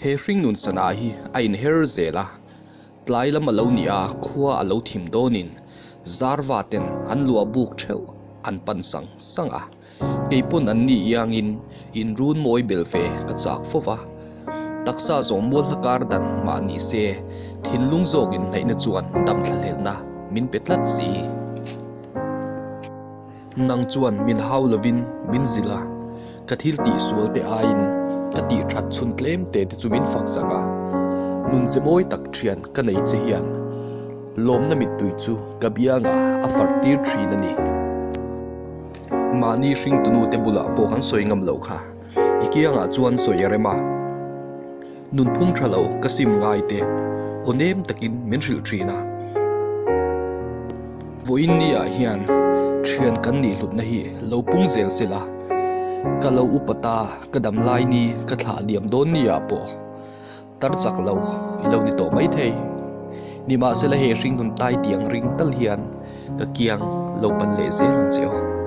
He hringnun sana hi a inher zel a, tlai lam a lo ni a, khua a lo thim dawnin zarva ten an luah buk theuh an pan sang sang a, kei pawn an ni iangin inrun mawi bel ve ka chak fo va. Taksa zawng mual hla kar dan mah ni se, thinlung zawk inhnaihna chuan dam thlahlelna min pe tlat si. Nang chuan min hau lovin min zilh a, ka thil tih sual te aiin ka tih that chhun tlem te te chu min fak zak a. Nun ze mawi tak thian ka nei che hian lawmna mittui chu ka biangah a far tir thin a ni. Mahni hringtunu te bulah pawh kan sawi ngam loh kha, i kiangah chuan sawi a rem a. Nunphung tha lo ka sim ngai te aw nem takin min hrilh thin a. Vawiin ni ah hian thian kan nih hlutna hi lo pung zel se la, ka lo upa ta ka dam lai ni ka thlah liam dawn ni ah pawh tar chak lo i lo ni tawh mai thei. Nimahsela he hringnun tai tiang ring tal hian ka kiang lo pan leh zel ang che aw.